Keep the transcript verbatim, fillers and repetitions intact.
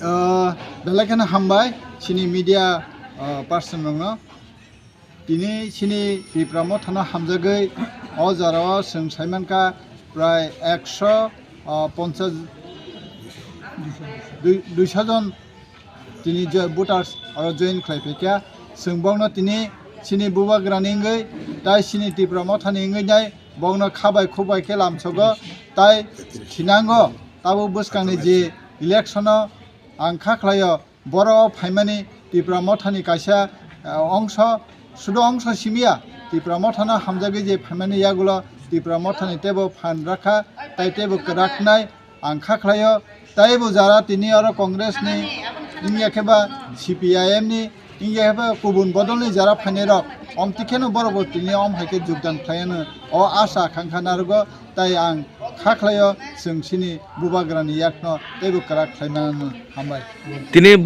Ah, belai kheno hambai chini media, ah, person rokno. Tini chini Tipra Mothano hamjagwi o jora o chwng saimankha prai ekso, ah, ponchas, dui-, duiso jon tini jo-, voters oro join khlai phaikha. Chwng bokno tini chini bubagrani wngwi tai chini Tipra Mothani wngwi nai bokno khabai khubai khe lamsogo tai thinango tabuk bwskangni je election o ang kha khlaio. Borok o phaimani Tipra Mothani kaisa, ah, ongso, sudo ongso simiya, Tipra Mothano hamjagwi je phaimani yagulo Tipra Mothani teibo phan rakha, tai teibo kwraknai ang kha khlaio. Teibo jara tini oro Congress ni, wngya khe ba C P I M ni, wngya khe ba kubun bodol ni jara phainai rok, omtwi kheno borok bo tini om hai khe jogdan khlai ano, o asa khankha narugo. Tai ang kha khlaio, chwng chini bubagrani yakno teibo kwrak khlaimano. Hambai. Tini